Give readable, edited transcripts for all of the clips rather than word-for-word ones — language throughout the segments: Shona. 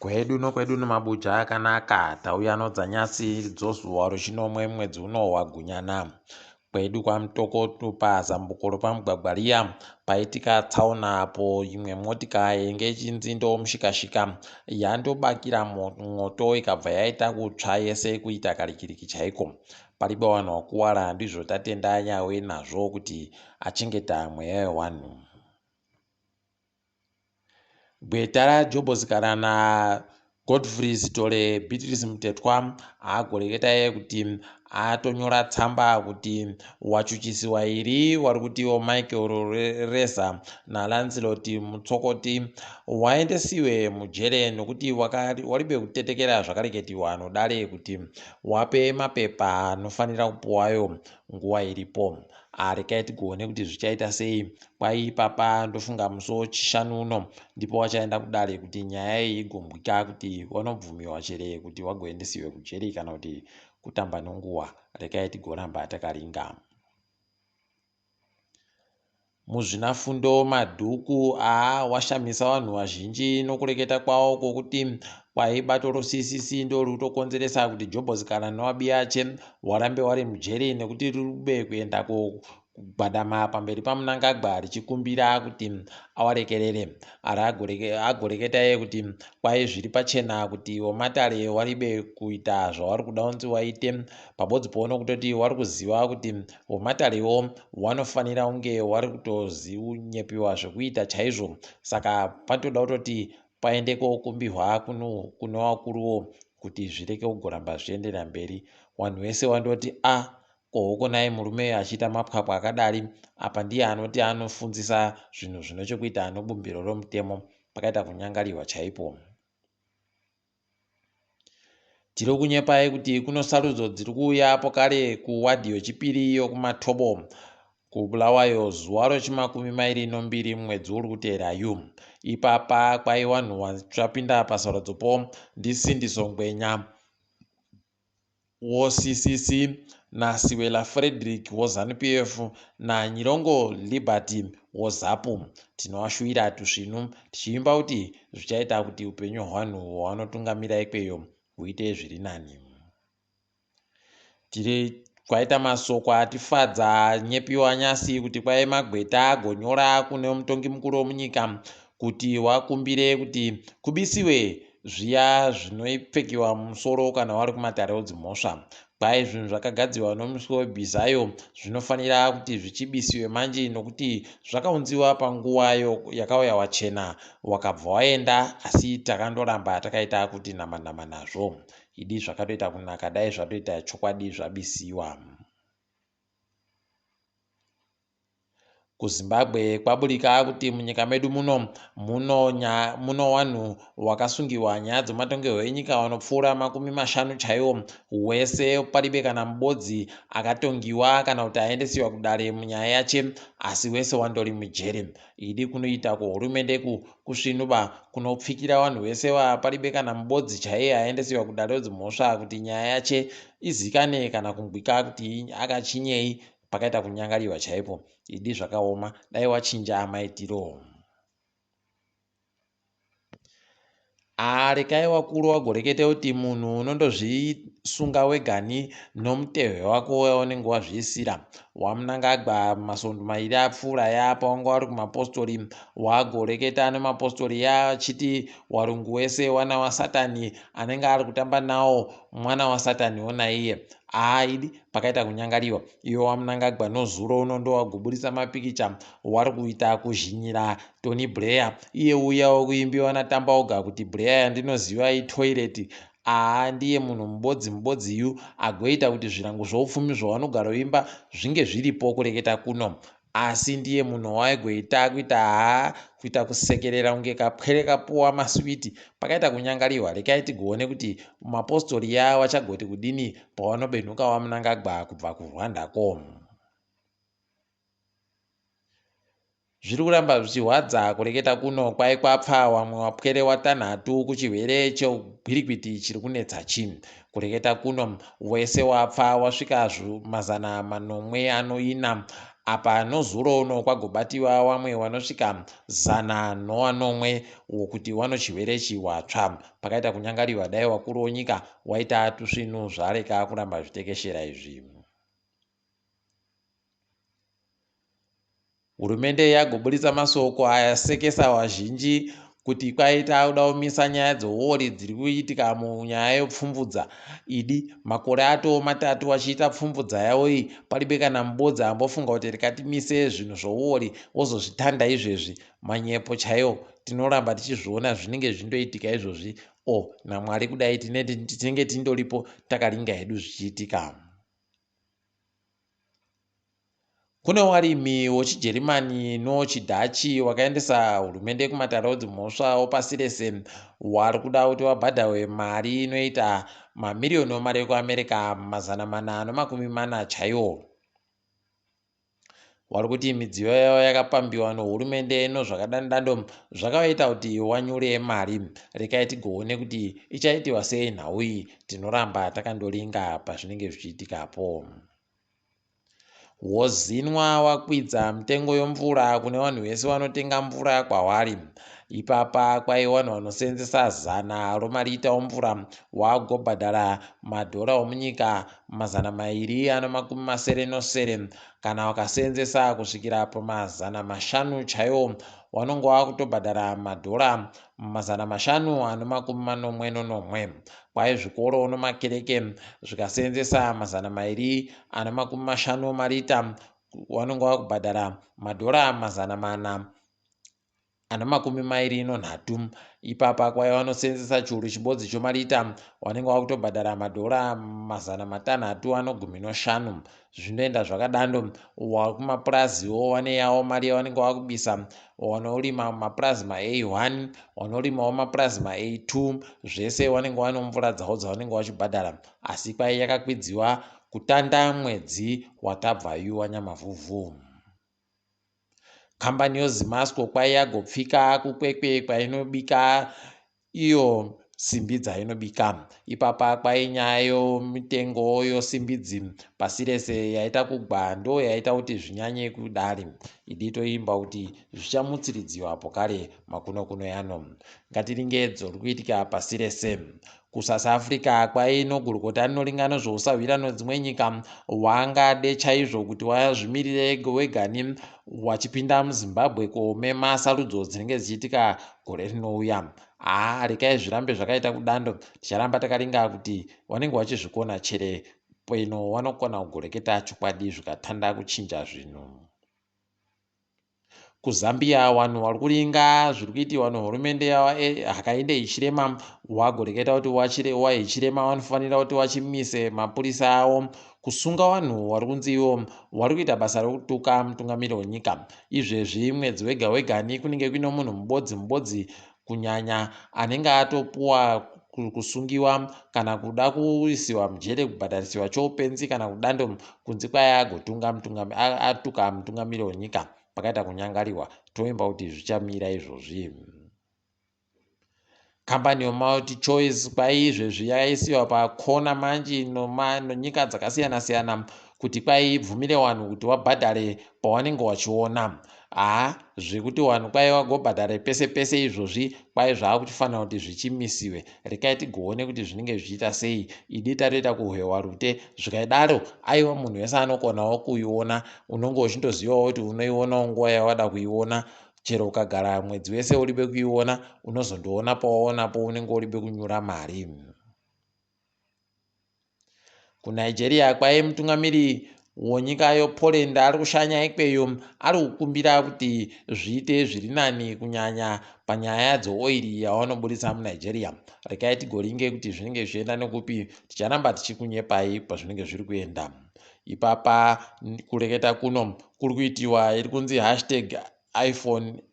Kwedu nokwedu nomabuja akanaka tauya nodzanyasi dzozuva rochinomwe mwedzi uno waGunyana. Kwedu kwaMutoko pazambuko ropamugwagwa riya paitika tsaona apo imwe motika yainge ichinzi ndomushikashika yandobakira mwoto ikabva yaita kutsva yese kuita karikiriki chaiko. Paribe wanhu wakuwara ndizvo tatenda Nyawe nazvo kuti achengeta mweya wewanhu. Gweta raJobho Sikhala naGodfrey Sithole Beatrice Mtetwa agoreketa iye kuti atonyora tsamba kuti wachuchisi wairi wari kuti iwo Michael Reza naLancelot Mutsokoti waendesiwe mujere nokuti waribe kutetekera zvakareketiwa nodare kuti wape mapepa anofanira kupuwayo nguwa iripo. Ah, regai tigoone kuti zvichaita sei. Kwai ipapa ndofunga musi wechishanu uno ndipo wachaenda kudare kuti nyaya iyi igombwika kuti wanobvumiwa chere kuti wagoendesiwe kujeri kana kuti kutamba nonguwa. Regai tigoramba takaringa. Muzvinafundo Madhuku aa washamisa vanhu vazhinji nokureketa kwawo kwokuti kwai bato roCCC ndorikutokonzeresa kuti Jobhozi kana nowabiyache warambe wari mujeri nekuti ririkube kuenda kogwadama pamberi paMnangagwa richikumbira kuti awarekerere. Ari agoreketa iye kuti kwai zviri pachena kuti wamatare waribe kuita zvawari kuda kunzi waite pabodzi pono kutoti wari kuziva kuti Wematarewo wanofanira kunge wari kutozinyepiwa zvekuita chaizvo saka patoda kutoti paende kokumbihwa kune wakuruwo kuti zvireke kugoramba zvichienderera mberi. Wanhu wese wandoti a ko hokonai murume achiita mapwapwa akadari apa ndiye anoti anofundzisa zvinhu zvine chekuita nobumbiro romutemo pakaita kunyangariwa chaipo. Tiri kunyepai kuti kuno sarudzo dziri kuuya apo kare kuwadhi yochipiri yokuMatobo kuBulawayo zuva rochimakumi mairi nombiri mumwedzi uri kuteera yu. Ipapa kwai wanhu wachapinda pasarudzopo ndiSindiso Ngwenya woCCC naSiwela Frederick woZanu-PF naNyirongo Liberty woZapu. Tinovashuwira tusvinu tichivimba kuti zvichaita kuti upenyu hwevanhu hwavanotungamira ikweyo huite zviri nani. Tiri kwaita masoko atifadza anyepiwa nyasi kuti kwai magweta agonyora kune mutongi mukuru wemunyika kuti wakumbire kuti kubisiwe zviya zvinopfekiwa mumusoro kana wari kumatare odzimhosva. Kwai zvinhu zvakagadzirwa nomuswe webhizayo zvinofanira kuti zvichibisiwe manje nokuti zvakaunziwa panguva yakauya wachena wakabva waenda asi takandoramba takaita kuti nama nama nazvo. Idi zvakatoita kunaka dai zvatoita chokwadi zvabisiwa. KuZimbabwe kwaburika kuti munyika medu muno muno wanhu wakasungiwa nyaya dzematongerwo enyika wanopfuura makumi mashanu chaiwo wese paribe kana mubodzi akatongiwa kana kuti aendesiwa kudare munyaya yache asi wese wandori mujeri idi kunoita kuhurumende kusvinuba kunopfikira wanhu wese wa paribe kana mubodzi chaiye aendesiwa kudare redzimhosva kuti nyaya yache izikane kana kungwika kuti akachinyei pakaita kunyangariwa chaipo idi zvakaoma dai wachinja maitiro. Haa rekai wakuru wagorekete kuti munhu unondozvisunga wegani nomutehwe wako waunenge wazviisira. WaMnangagwa masondo mairi apfuura ya pawanga wari kumapostori wagoreketa nemapostori ya achiti warungu wese wana wasatani anenge ari kutamba nawo mwana wasatani naiye. Haa idi pakaita kunyangariwa iwe waMnangagwa nozuro uno ndowagoburitsa mapikicha wari kuita kuzhinyira Tony Blair iye uya wekuimbiwa naTambaoga kuti Blair yandinoziva itoilet aa ndiye munhu mubodzi mubodziyu agoita kuti zvirango zvoupfumi zvawanogaroimba zvinge zviripo kureketa kuno asi ndiye munhu waigoita kuita haa kuita kusekerera kunge kapwere kapuwa maswiti pakaita kunyangariwa rekai tigoone kuti mapostori ya wachagoti kudini pawanobenhuka waMnangagwa kubva kuRwanda ko. Zviri kuramba zvichihwadza kureketa kuno kwai kwapfa wamwe wapwere watanhatu kuchirwere chegwirikwiti chiri kunetsa chi. Kureketa kuno wese wapfa wasvika mazana manomwe anoina Apa nozuro uno kwagobatiwa wamwe wanosvika 109 wokuti wano chirwere ichi watsva. Pakaita kunyangariwa dai wakuru wonyika waita tusvinu zvareka kuramba zvitekeshera izvi. Hurumende yagoburitsa masoko asekesa vazhinji kuti kwaita kuda kumisa nyaya dzeuori dziri kuitika munyaya yepfumvudza. Idi makore atoo matatu vachiita pfumvudza yavo iyi palibe kana mubodzi ambofunga kuti rikatimise zvinhu zvouori wozozvitanda izvezvi. Manyepo chaiwo tinoramba tichizviona zvinenge zvichindoitika izvozvi o naMwari kudai tinenge tindoripo takaringa hedu zvichiitika. Kune warimi wochiJerimani nowochiDhachi wakaendesa hurumende kumatare odzimhosva opasi rese wari kuda kuti wabhadhawe mari inoita mamiriyoni omari ekuAmerica 440 chaiwo. Wari kuti midziyo yavo yakapambiwa nohurumende nozvakadandando zvakavaita kuti wanyure mari. Rekai tigoone kuti ichaitiwa sei nhau iyi, tinoramba takandoringa pazvinenge zvichiitikapo. Wozinwa wakwidza mitengo yomvura kune vanhu vese vanotenga mvura kwawari. Ipapa kwai vanhu vanosenzesa 100 romarita omvura wagobhadhara madhora omunyika 277 kana wakasenzesa kusvikira pamazana mashanu chaiwo wanonge wakutobhadhara madhora 577. Kwai zvikoro nomakereke zvikaseenzesa 250 marita wanonge wakubhadhara madhora 423. Ipapa kwai vanoseenzesa chiuru chibodzi chomarita wanenge wakutobhadhara madhora 615. Zvinoenda zvakadando. Wakumapuraziwo wane yawo mari yawanenge wakubisa wanorima mapurazi maA1 wanorimawo mapurazi maA2 zvese wanenge wane mvura dzavo dzavanenge vachibhadhara asi kwai yakakwidziwa kutanda mwedzi watabva yuwa nyamavhuvhu. Kambani yoZimasco kwai yagopfika kuKwekwe kwainobika iyo simbi dzainobika. Ipapa kwai nyaya yomitengo yosimbidzi pasi rese yaita kugwa ndo yaita kuti zvinyanye kudari. Idi toimba kuti zvichamutsiridziwa pokare makunokuno yano. Ngatiringe dzori kuitika pasi rese. KuSouth Africa kwai nogurukota rinoringa nezvousahwira nedzimwe nyika wangade chaizvo kuti wazvimirire wegani wachipinda muZimbabwe komema sarudzo dzinenge dzichiitika gore rinouya. Haa rekai zvirambe zvakaita kudando ticharamba takaringa kuti wanenge wachizvikona chere peno wanokona kugoreketa chokwadi zvikatanda kuchinja zvinhu. KuZambia vanhu vari kuringa zviri kuitiwa nehurumende yaHakainde Hichilema wagoreketa kuti waHichilema vanofanira kuti wachimise mapurisa avo kusunga vanhu vari kunzi ivo vari kuita basa rekutuka mutungamiri wenyika. Izvezvi mwedzi wega wegani kunenge kuine munhu mubodzi mubodzi kunyanya anenge atopuwa kusungiwa kana kuda kuisiwa mujere kubhadharisiwa choupenzi kana kudando kunzi kwai agotunga atuka mutungamiri wenyika pakaita kunyangariwa toimba kuti zvichamira izvozvi. Kambani yoMultiChoice kwai izvezvi yakaisiwa pakona manji nonyika dzakasiyana siyana kuti kwai ibvumire vanhu kuti wabhadhare pawanenge wachiona. Haa zvekuti vanhu kwai wagobhadhare pese pese izvozvi kwai zvaakuchifanira kuti zvichimisiwe. Rekai tigoone kuti zvinenge zvichiita sei. Idi tatoita kuhwewa rute zvikaidaro aiwa munhu wese anokonawo kuiona unonge uchindozivawo kuti unoionawo nguva yawada kuiona chero ukagara mwedzi wese uribe kuiona unozondoona pawaonapo unenge uribe kunyura mari. KuNigeria kwaive mutungamiri wonyika yoPoland ari kushanya ikweyo ari kukumbira kuti zviite zviri nani kunyanya panyaya dzeoiri yavanoburitsa muNigeria. Regai tigoringe kuti zvinenge zvichienda nekupi ticharamba tichikunyepai pazvinenge zviri kuenda. Ipapa kureketa kuno kuri kuitiwa iri kunzi hashtag iPhone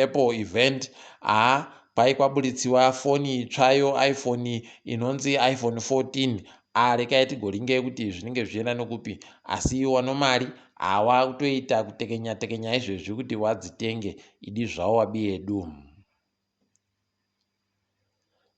Apple event haa kwai kwaburitsiwa foni itsva yoiPhone inonzi iPhone 14 aa rekai tigoringe kuti zvinenge zvichienda nekupi asi wanomari hawakutoita kutekenya tekenya izvezvi kuti wadzitenge idi zvawo wabiyedu.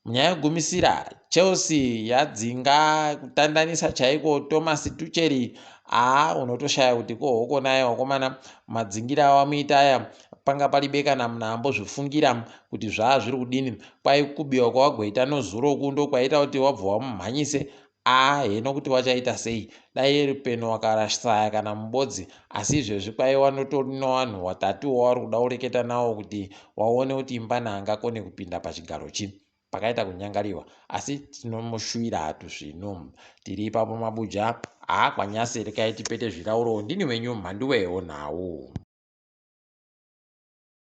Munyaya yekugumisira, Chelsea yadzinga kutandanisa chaiko Thomas Tuchel. Aa, unotoshaya kuti ko hoko naye wakomana, madzingira awamuita aya panga paribe kana munhu ambozvifungira kuti zvaa zviri kudini. Kwai kubiwa kwawagoita nozuro ndo kwaita kuti wabva wamumhanyise. Aa, heno kuti wachaita sei. Dai peno wakarasaya kana mubodzi, asi izvezvi kwaiwa notori nevanhu vatatu wavari kuda kureketa navo kuti waone kuti imbana angakone kupinda pachigaro chi pakaita kunyangariwa, asi tinomushuwira hatu zvino tiri ipapo. Mabuja aakwanyase, rekai tipete zvirauro. Ndini wenyu Mhanduwewo nhau.